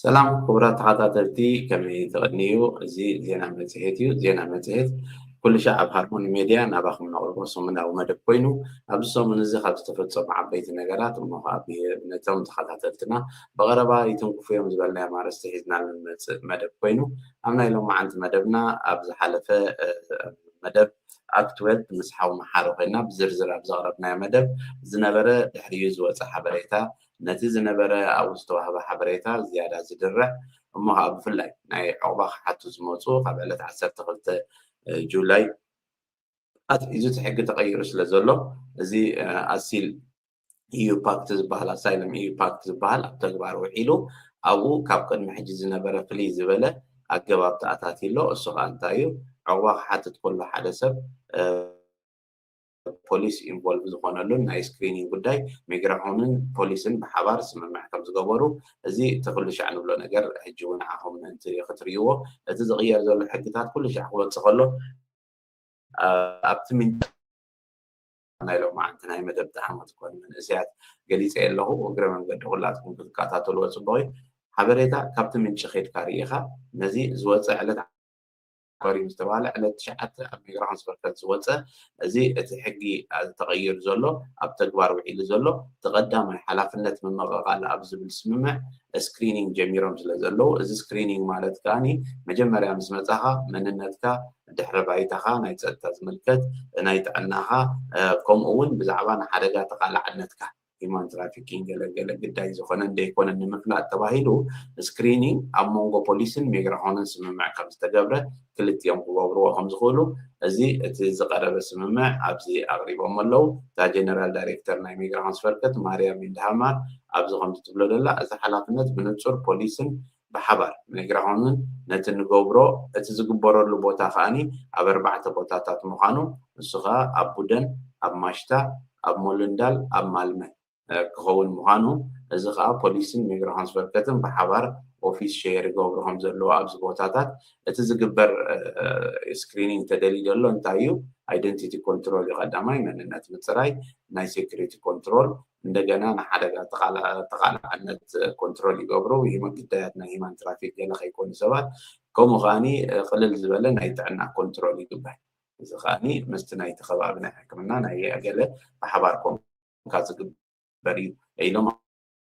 ሰላም ክቡራት ተኸታተልቲ፣ ከመይ ትቕንዩ? እዚ ዜና መጽሔት እዩ። ዜና መጽሔት ኩሉ ሻዕ ኣብ ሃርሞኒ ሜድያ ናባኹም ነቕርቦ ሰሙናዊ መደብ ኮይኑ፣ ኣብዚ ሰሙን እዚ ካብ ዝተፈጸሙ ዓበይቲ ነገራት እሞ ከኣ ብ-፣ ነቶም ተኸታተልትና ብቐረባ ይትንክፉ እዮም ዝበልናዮም ኣርእስቲ ሒዝና ንመጽእ መደብ ኮይኑ፣ ኣብ ናይ ሎማዓንቲ መደብና ኣብ ዝሓለፈ መደብ ኣክትወልት ምስ ሓው መሓሪ ኮይና ብዝርዝር ኣብ ዘቕረብናዮ መደብ ዝነበረ ድሕሪኡ ዝወፀ ሓበሬታ፣ ነቲ ዝነበረ ኣብኡ ዝተዋህበ ሓበሬታ ዝያዳ ዝድርዕ እሞ ከዓ ብፍላይ ናይ ዕቑባ ክሓቱ ዝመፁ ካብ ዕለት ዓሰርተ ክልተ ጁላይ ኣትሒዙ እቲ ሕጊ ተቐይሩ ስለ ዘሎ፣ እዚ ኣሲል ኢዩ ፓክት ዝበሃል፣ ኣሳይለም ኢዩ ፓክት ዝበሃል ኣብ ተግባር ውዒሉ ኣብኡ ካብ ቅድሚ ሕጂ ዝነበረ ፍልይ ዝበለ ኣገባብ ተኣታትዩ ኣሎ። እሱ ከዓ እንታይ እዩ? ዕቑባ ክሓትት ከሎ ሓደ ሰብ ፖሊስ ኢንቮልቭ ዝኾነሉን ናይ ስክሪኒንግ ጉዳይ ሚግራሆንን ፖሊስን ብሓባር ስምምዕ ከም ዝገበሩ፣ እዚ እቲ ኩሉ ሻዕ ንብሎ ነገር ሕጂ እውን ንዓኹም ምእንቲ ክትርእይዎ፣ እቲ ዝቕየር ዘሎ ሕግታት ኩሉ ሻዕ ክወፅእ ከሎ ኣብቲ ምንጭ ናይ ሎማዓንቲ ናይ መደብ ጠዓመት ኮን መንእሰያት ገሊፀ ኣለኹ። እግረ መንገዲ ኩላትኩም ክትከታተልዎ ፅቡቕ እዩ። ሓበሬታ ካብቲ ምንጭ ከድካ ርኢኻ ነዚ ዝወፀ ዕለት ኣክባር እዩ ዝተባህለ ዕለት ትሽዓተ ኣብ ሜግራሆንስበርግ ዝወፀ፣ እዚ እቲ ሕጊ ተቐይሩ ዘሎ ኣብ ተግባር ውዒሉ ዘሎ እቲ ቀዳማይ ሓላፍነት ምምቕቓል ኣብ ዝብል ስምምዕ ስክሪኒንግ ጀሚሮም ስለ ዘለዉ፣ እዚ ስክሪኒንግ ማለት ከኣኒ መጀመርያ ምስ መጻኻ መንነትካ፣ ድሕረ ባይታኻ፣ ናይ ጸጥታ ዝምልከት፣ ናይ ጥዕናኻ፣ ከምኡ እውን ብዛዕባ ንሓደጋ ተቓላዕነትካ፣ ሂማን ትራፊኪንግ ገለ ገለ ግዳይ ዝኾነ እንደይኮነ ንምፍላጥ ተባሂሉ ስክሪኒንግ ኣብ መንጎ ፖሊስን ሜግራሆንን ስምምዕ ከም ዝተገብረ ክልቲኦም ክገብርዎ ከም ዝኽእሉ እዚ እቲ ዝቐረበ ስምምዕ ኣብዚ ኣቕሪቦም ኣለዉ። እታ ጀነራል ዳይሬክተር ናይ ሜግራሆንስቨርከት ማርያ ሚንድሃማር ኣብዚ ከምዚ ትብሎ ደላ፣ እዚ ሓላፍነት ብንጹር ፖሊስን ብሓባር ሜግራሆንን ነቲ ንገብሮ፣ እቲ ዝግበረሉ ቦታ ከኣኒ ኣብ ኣርባዕተ ቦታታት ምዃኑ፣ ንሱ ከኣ ኣብ ቡደን፣ ኣብ ማሽታ፣ ኣብ ሞሉንዳል፣ ኣብ ማልመ ክኸውን ምዃኑ፣ እዚ ከኣ ፖሊስን ሜግራሆንስቨርከትን ብሓባር ኦፊስ ሸር ይገብሩ ከም ዘለዉ ኣብዚ ቦታታት እቲ ዝግበር ስክሪኒንግ ተደልዩ ዘሎ እንታይ እዩ? ኣይደንቲቲ ኮንትሮል እዩ ቀዳማይ፣ መንነት ምፅራይ፣ ናይ ሴኩሪቲ ኮንትሮል፣ እንደገና ንሓደጋ ተቓላዕነት ኮንትሮል ይገብሩ፣ ግዳያት ናይ ሂማን ትራፊክ ገለ ከይኮኑ ሰባት፣ ከምኡ ከኣኒ ቅልል ዝበለ ናይ ጥዕና ኮንትሮል ይግበር። እዚ ከኣኒ ምስቲ ናይቲ ከባቢ ናይ ሕክምና ናይ ገለ ብሓባር ኮንካ ዝግበር እዩ ኢሎም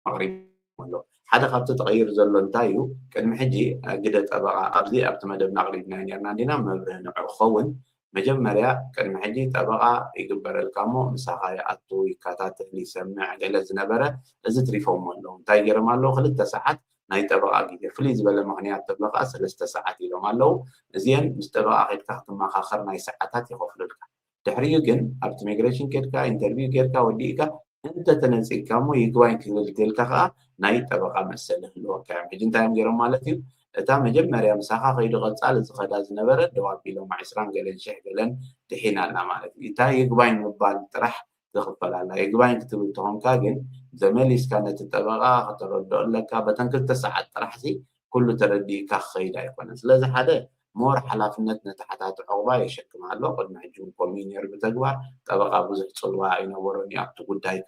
ኣቕሪቦም ኣለዉ። ሓደ ካብቲ ተቐይሩ ዘሎ እንታይ እዩ? ቅድሚ ሕጂ ግደ ጠበቓ ኣብዚ ኣብቲ መደብና ኣቕሪብናዮ ነርና እንዲና፣ መብርሂ ንዑ ክኸውን መጀመርያ ቅድሚ ሕጂ ጠበቓ ይግበረልካ እሞ ምሳኻ ይኣቱ፣ ይከታተል፣ ይሰምዕ ገለ ዝነበረ፣ እዚ ትሪፎሞ ኣለዉ። እንታይ ገይሮም ኣለዉ? ክልተ ሰዓት ናይ ጠበቓ ግዜ፣ ፍልይ ዝበለ ምኽንያት ተሎ ከዓ ሰለስተ ሰዓት ኢሎም ኣለዉ። እዚአን ምስ ጠበቓ ከድካ ክትመኻኸር ናይ ሰዓታት ይኸፍሉልካ። ድሕሪኡ ግን ኣብቲ ኢሚግሬሽን ከድካ ኢንተርቪው ጌርካ ወዲእካ እንተተነፂግካ እሞ ይግባኝ ክብል ተልካ ከዓ ናይ ጠበቓ መሰል ይህልወካ እዮም። ሕጂ እንታይ እዮም ገይሮም ማለት እዩ? እታ መጀመርያ ምሳኻ ከይዱ ቀፃሊ ዝኸዳ ዝነበረ ደው ኣቢሎም ዕስራን ገለን ሽሕ ገለን ድሒና ኣላ ማለት እዩ። እታ ይግባኝ ምባል ጥራሕ ትኽፈል ኣላ። ይግባኝ ክትብል ተኾንካ ግን ዘመሊስካ ነቲ ጠበቓ ከተረድኦ ኣለካ። በተን ክልተ ሰዓት ጥራሕ ሲ ኩሉ ተረዲእካ ክኸይድ ኣይኮነን። ስለዚ ሓደ ሞር ሓላፍነት ነቲ ሓታቲ ዕቑባ የሸክም ኣሎ። ቅድሚ ሕጂ እውን ከምኡ እዩ ነይሩ ብተግባር። ጠበቓ ብዙሕ ጽልዋ ኣይነበሮን እዩ ኣብቲ ጉዳይካ።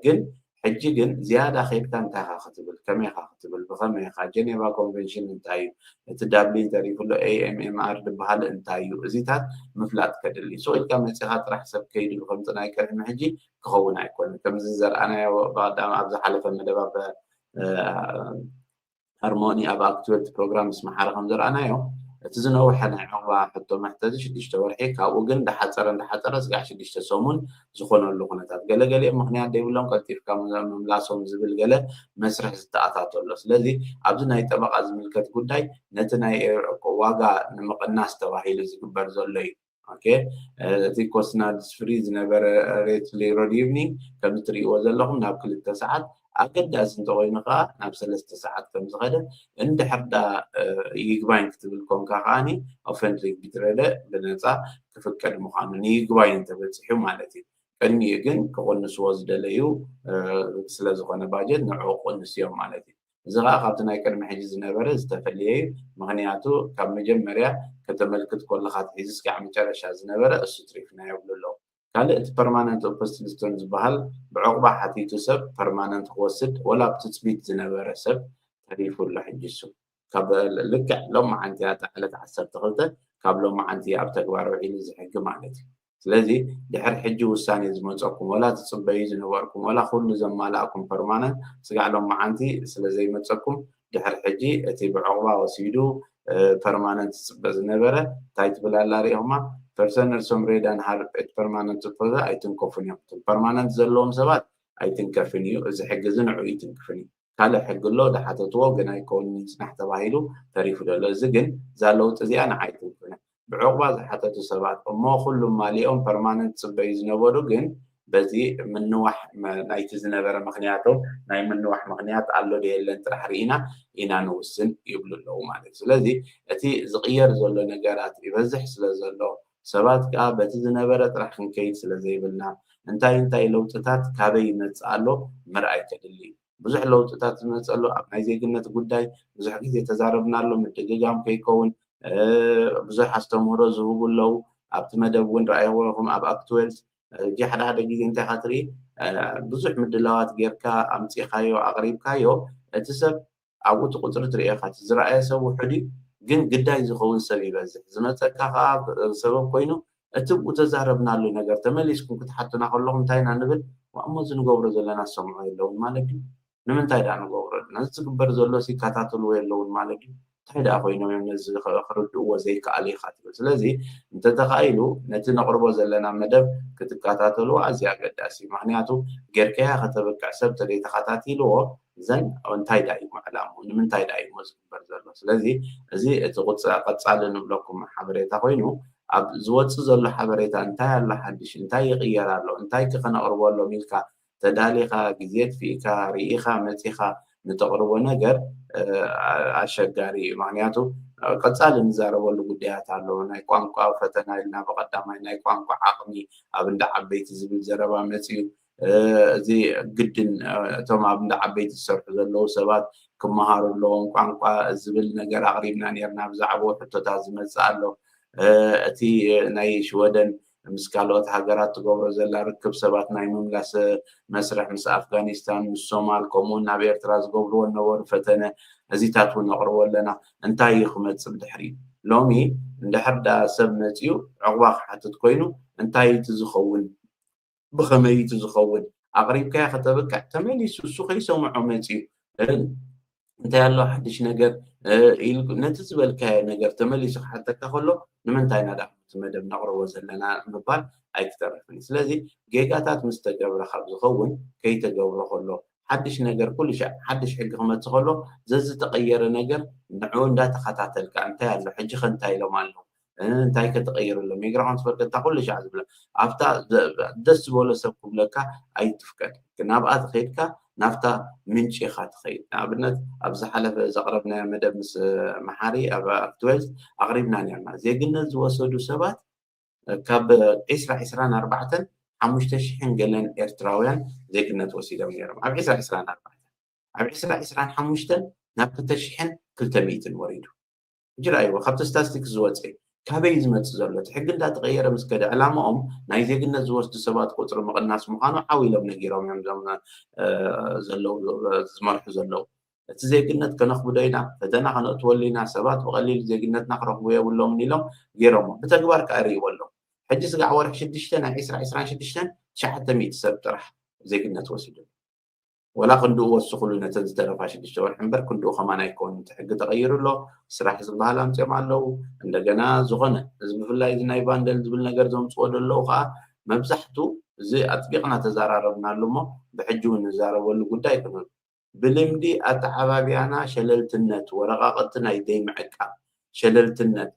ግን ሕጂ ግን ዝያዳ ከይድካ እንታይ ኢኻ ክትብል፣ ከመይ ኢኻ ክትብል፣ ብኸመይ ኢኻ፣ ጀኔቫ ኮንቨንሽን እንታይ እዩ፣ እቲ ዳብሊን ተሪፉ ኣሎ፣ ኤ ኤም ኤም ኣር ዝበሃል እንታይ እዩ፣ እዚታት ምፍላጥ ከድሊ። ሱቕ ኢልካ መጺኻ ጥራሕ ሰብ ከይድሉ ከምቲ ናይ ቅድሚ ሕጂ ክኸውን ኣይኮነን። ከምዚ ዘርኣናዮ ብቐዳም ኣብ ዝሓለፈ መደብ ኣብ፣ እ፣ ሃርሞኒ ኣብ ኣክትዌልቲ ፕሮግራም ምስ መሓረ ከም ዘርኣናዮ፣ እቲ ዝነውሐ ናይ ዕቑባ ሕቶ መሕተቲ ሽዱሽተ ወርሒ፣ ካብኡ ግን እንዳሓጸረ እንዳሓጸረ ስጋዕ ሽዱሽተ ሰሙን ዝኾነሉ ኩነታት፣ ገለገሊኦም ምኽንያት ዘይብሎም ቀልጢፍካ ምምላሶም ዝብል ገለ መስርሕ ዝተኣታቶ ኣሎ። ስለዚ ኣብዚ ናይ ጠበቓ ዝምልከት ጉዳይ ነቲ ናይ ዋጋ ንምቕናስ ተባሂሉ ዝግበር ዘሎ እዩ። ኦኬ፣ እቲ ኮስናድስ ፍሪ ዝነበረ ሬት ሌሮድ ኢቭኒንግ ከምዚ ትርእይዎ ዘለኹም ናብ ክልተ ሰዓት፣ ኣገዳሲ እንተኮይኑ ከዓ ናብ ሰለስተ ሰዓት ከም ዝኸደ፣ እንድሕር ዳ ይግባኝ ክትብል ኮንካ ከዓኒ ኦፈንትሪክ ቢትረደ ብነፃ ክፍቀድ ምዃኑ ንይግባኝ እንተበፂሑ ማለት እዩ። ቅድሚኡ ግን ክቕንስዎ ዝደለዩ ስለ ዝኾነ ባጀት ንዕኡ ክቕንስ እዮም ማለት እዩ። እዚ ከዓ ካብቲ ናይ ቅድሚ ሕጂ ዝነበረ ዝተፈለየ እዩ። ምኽንያቱ ካብ መጀመርያ ከተመልክት ከለኻ ኣትሒዙ እስካዕ መጨረሻ ዝነበረ እሱ ትሪፍናዮ ይብሉ ኣለዉ። ካልእ እቲ ፐርማነንት ኦፖስትል ስቶን ዝበሃል ብዕቑባ ሓቲቱ ሰብ ፐርማነንት ክወስድ ወላ ኣብ ትፅቢት ዝነበረ ሰብ ተሪፉ ኣሎ። ሕጂ እሱ ካብ ልክዕ ሎማዓንቲ እያ፣ ዕለት ዓሰርተ ክልተ ካብ ሎማዓንቲ ኣብ ተግባር ውዒሉ እዚ ሕጊ ማለት እዩ። ስለዚ ድሕሪ ሕጂ ውሳኔ ዝመፀኩም፣ ወላ ትፅበዩ ዝነበርኩም፣ ወላ ኩሉ ዘማላእኩም ፐርማነንት ስጋዕ ሎማዓንቲ ስለ ዘይመፀኩም፣ ድሕሪ ሕጂ እቲ ብዕቑባ ወሲዱ ፐርማነንት ዝፅበ ዝነበረ እንታይ ትብል ኣላ ርኢኹማ? ፐርሰነል ሶምሬዳን ሃር እቲ ፐርማነንት ዝፈዘ ኣይትንከፉን እዮም። እቶም ፐርማነንት ዘለዎም ሰባት ኣይትንከፍን እዩ። እዚ ሕጊ እዚ ንዑ ይትንክፍን እዩ። ካልእ ሕጊ ኣሎ ዝሓተትዎ ግን ኣይከውንን ይጽናሕ ተባሂሉ ተሪፉ ዘሎ። እዚ ግን እዛ ለውጢ እዚኣ ንዓይ ትንክፍን። ብዕቑባ ዝሓተቱ ሰባት እሞ ኩሉም ማሊኦም ፐርማነንት ጽበዩ ዝነበሩ ግን በዚ ምንዋሕ መ- ናይቲ ዝነበረ ምክንያቶም ናይ ምንዋሕ ምክንያት ኣሎ ዶ የለን ጥራሕ ርኢና ኢና ንውስን ይብሉ ኣለዉ ማለት እዩ። ስለዚ እቲ ዝቕየር ዘሎ ነገራት ይበዝሕ ስለ ዘሎ ሰባት ከዓ በቲ ዝነበረ ጥራሕ ክንከይድ ስለ ዘይብልና እንታይ እንታይ ለውጥታት ካበይ ይመፅእ ኣሎ ምርኣይ ከድሊ እዩ። ብዙሕ ለውጥታት ዝመፀሉ ኣብ ናይ ዜግነት ጉዳይ ብዙሕ ግዜ ተዛረብናሉ ምድግጋም ከይከውን ብዙሕ ኣስተምህሮ ዝህቡ ኣለዉ። ኣብቲ መደብ እውን ረኣይኹም ኣብ ኣክትዌልስ ሕጂ ሓደ ሓደ ግዜ እንታይ ኢኻ ትርኢ ብዙሕ ምድላዋት ጌርካ ኣምፂኻዮ ኣቕሪብካዮ እቲ ሰብ ኣብኡ እቲ ቁፅሪ ትርኢ ኢኻ እቲ ዝረኣየ ሰብ ውሑድ እዩ ግን ግዳይ ዝኸውን ሰብ ይበዝሕ ዝመፀካ ከዓ ሰበብ ኮይኑ እቲ ብኡ ተዛረብናሉ ነገር ተመሊስኩም ክትሓቱና ከለኹም እንታይ ኢና ንብል እሞ እዚ ንገብሮ ዘለና ዝሰምዖ የለውን ማለት እዩ ንምንታይ ዳ ንገብሮ ነዚ ዝግበር ዘሎ ይከታተልዎ የለውን ማለት እዩ እንታይ ደኣ ኮይኖም እዮም ነዚ ክርድእዎ ዘይከኣሉ ኢኻ ትብል ስለዚ እንተተኻኢሉ ነቲ ነቕርቦ ዘለና መደብ ክትከታተልዎ ኣዝዩ ኣገዳሲ እዩ ምክንያቱ ጌርካያ ከተብቅዕ ሰብ ተዘይተኸታቲልዎ ዘን እንታይ ዳ እዩ ዕላምኡ ንምንታይ ዳ እዩ ዝግበር ዘሎ ስለዚ እዚ እቲ ቀፃሊ ንብለኩም ሓበሬታ ኮይኑ ኣብ ዝወፅእ ዘሎ ሓበሬታ እንታይ ኣሎ ሓድሽ እንታይ ይቕየር ኣሎ እንታይ ከ ከነቕርበሎም ኢልካ ተዳሊኻ ግዜ ኣጥፊእካ ርኢኻ መፂኻ ንተቕርቦ ነገር ኣሸጋሪ እዩ ምክንያቱ ቀፃሊ ንዛረበሉ ጉዳያት ኣለዉ ናይ ቋንቋ ፈተና ኢልና ብቀዳማይ ናይ ቋንቋ ዓቕሚ ኣብ እንዳ ዓበይቲ ዝብል ዘረባ መፅዩ እዚ ግድን እቶም ኣብ እንዳ ዓበይቲ ዝሰርሑ ዘለዉ ሰባት ክመሃሩ ኣለዎም ቋንቋ ዝብል ነገር ኣቕሪብና ነርና ብዛዕባኡ ሕቶታት ዝመፅእ ኣሎ እቲ ናይ ሽወደን ምስ ካልኦት ሃገራት ትገብሮ ዘላ ርክብ ሰባት ናይ ምምላስ መስርሕ ምስ ኣፍጋኒስታን ምስ ሶማል ከምኡውን ናብ ኤርትራ ዝገብርዎ ነበሩ ፈተነ እዚታት እውን ነቕርቦ ኣለና እንታይ እዩ ክመፅእ ብድሕሪ ሎሚ እንድሕር ዳ ሰብ መፅኡ ዕቑባ ክሓትት ኮይኑ እንታይ እቲ ዝኸውን ብኸመይ እቲ ዝኸውን ኣቕሪብካዮ ከተብቅዕ ተመሊሱ እሱ ከይሰምዖ መፅኡ እንታይ ኣሎ ሓድሽ ነገር ነቲ ዝበልካዮ ነገር ተመሊሱ ክሓተካ ከሎ ንምንታይ ኢና ዳ እቲ መደብ ነቕርቦ ዘለና ምባል ኣይክተርፍን እዩ ስለዚ ጌጋታት ምስ ተገብረ ካብ ዝኸውን ከይተገብሮ ከሎ ሓድሽ ነገር ኩሉ ሻዕ ሓድሽ ሕጊ ክመፅእ ከሎ ዘዝተቐየረ ነገር ንዕኡ እንዳተኸታተልካ እንታይ ኣሎ ሕጂ ከ እንታይ ኢሎም ኣለዉ እንታይ ከተቐይር ኣሎ ሜግራውን ትፈልገታ ኩሉ ሻዕ ዝብለ ኣብታ ደስ ዝበሎ ሰብ ክብለካ ኣይትፍቀድ ናብኣ ትኸይድካ ናብታ ምንጪ ኢኻ ትኸይድ ንኣብነት ኣብ ዝሓለፈ ዘቕረብናዮ መደብ ምስ መሓሪ ኣብ ኣክትዌልዝ ኣቕሪብና ነርና ዜግነት ዝወሰዱ ሰባት ካብ ዒስራ ዒስራን ኣርባዕተን ሓሙሽተ ሽሕን ገለን ኤርትራውያን ዜግነት ወሲዶም ነይሮም ኣብ ዒስራ ዒስራን ኣርባዕተን ኣብ ዒስራ ዒስራን ሓሙሽተን ናብ ክልተ ሽሕን ክልተ ሚእትን ወሪዱ ሕጂ ረኣይዎ ካብቲ ስታስቲክስ ዝወፀ ካበይ ዝመፅእ ዘሎ እቲ ሕጊ እንዳተቀየረ ምስ ከደ ዕላማኦም ናይ ዜግነት ዝወስዱ ሰባት ቁፅሪ ምቕናስ ምዃኑ ዓው ኢሎም ነጊሮም እዮም ዞም ዘለዉ ዝመርሑ ዘለዉ እቲ ዜግነት ከነኽብዶ ኢና ፈተና ከነእትወሉ ኢና ሰባት ብቐሊል ዜግነትና ክረኽቡ የብሎም ኢሎም ገይሮሞ ብተግባር ከዓ ርእይዎ ኣለዉ ሕጂ ስጋዕ ወርሒ ሽዱሽተ ናይ ዒስራ ዒስራን ሽዱሽተን ትሽዓተ ሚእቲ ሰብ ጥራሕ ዜግነት ወሲዱ ወላ ክንድኡ ወስኽሉ ነተን ዝተረፋ ሽዱሽተ ወርሒ እምበር ክንድኡ ከማን ኣይከውን እቲ ሕጊ ተቐይሩ ኣሎ ስራሕ ዝበሃል ኣምፅኦም ኣለዉ እንደገና ዝኾነ እዚ ብፍላይ እዚ ናይ ቫንደል ዝብል ነገር ዘምፅዎ ዘለዉ ከዓ መብዛሕቱ እዚ ኣጥቢቕና ተዘራረብናሉ እሞ ብሕጂ እውን ንዛረበሉ ጉዳይ ክንብል ብልምዲ ኣተዓባቢያና ሸለልትነት ወረቃቅቲ ናይ ደይ ምዕቃብ ሸለልትነት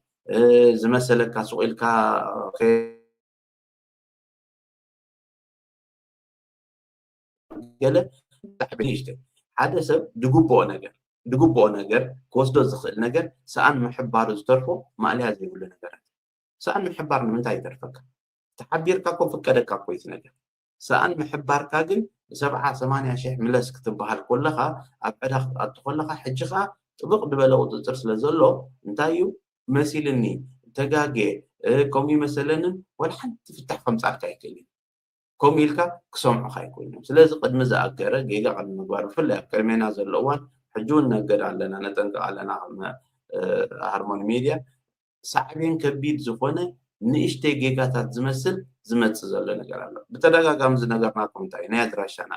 ዝመሰለካ ሱቕ ኢልካ ገለ ብጣዕሚ ንእሽተይ ሓደ ሰብ ድግብኦ ነገር ድግብኦ ነገር ክወስዶ ዝኽእል ነገር ሰኣን ምሕባሩ ዝተርፎ ማእለያ ዘይብሉ ነገራት ሰኣን ምሕባር ንምንታይ ይተርፈካ ተሓቢርካ እኮ ፍቀደካ እኮ እዩ ነገር ሰኣን ምሕባርካ ግን ሰብዓ ሰማንያ ሽሕ ምለስ ክትበሃል ኮለኻ ኣብ ዕዳ ክትኣቱ ኮለኻ ሕጂ ኸዓ ጥብቕ ዝበለ ቁፅፅር ስለ ዘሎ እንታይ እዩ መሲልኒ ተጋጌ ከምኡ ይመሰለንን ወላ ሓንቲ ፍታሕ ከምፃልካ ኣይክእልን ከምኡ ኢልካ ክሰምዑኻ ኣይኮይኖም ስለዚ ቅድሚ ዝኣገረ ጌጋ ቅድሚ ምግባር ብፍላይ ኣብ ቅድሜና ዘሎ እዋን ሕጂ እውን ነገድ ኣለና፣ ነጠንቅቕ ኣለና። ሃርሞኒ ሚድያ ሳዕቤን ከቢድ ዝኾነ ንእሽተይ ጌጋታት ዝመስል ዝመፅእ ዘሎ ነገር ኣሎ። ብተደጋጋሚ ዝነገርናኩም እንታይ ናይ ኣድራሻና፣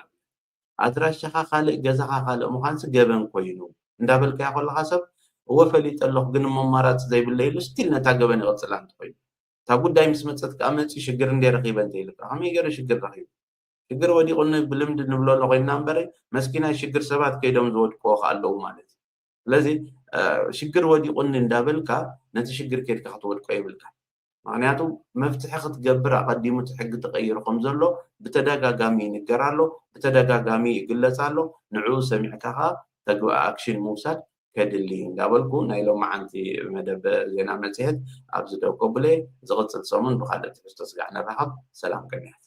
ኣድራሻኻ ካልእ ገዛኻ ካልእ ምዃንሲ ገበን ኮይኑ እንዳበልካዮ ከለኻ ሰብ እወ ፈሊጠ ኣለኹ ግን እሞ ኣማራፂ ዘይብለ ኢሉ ስቲል ነታ ገበን ይቕፅላ እንተኮይኑ፣ እታ ጉዳይ ምስ መፀት ከዓ መፂ ሽግር እንደ ረኺበ እንተ ኢልካ ከመይ ገይሩ ሽግር ረኺቡ? ሽግር ወዲቑኒ ብልምዲ ንብሎ ኣሎ ኮይንና እምበረ መስኪናይ ሽግር ሰባት ከይዶም ዝወድቅዎ ከዓ ኣለዉ ማለት እዩ። ስለዚ ሽግር ወዲቑኒ እንዳበልካ ነቲ ሽግር ከይድካ ክትወድቆ የብልካ። ምክንያቱ መፍትሒ ክትገብር ኣቐዲሙ እቲ ሕጊ ተቐይሩ ከም ዘሎ ብተደጋጋሚ ይንገር ኣሎ፣ ብተደጋጋሚ ይግለጽ ኣሎ። ንዕኡ ሰሚዕካ ከዓ ተግባር ኣክሽን ምውሳድ ከድሊ እንዳበልኩ ናይ ሎማዓንቲ መደብ ዜና መፅሄት ኣብዚ ደው ከብለ። ዝቕፅል ሰሙን ብካልእ ትሕዝቶ ስጋዕ ንራኸብ። ሰላም ቅንያት።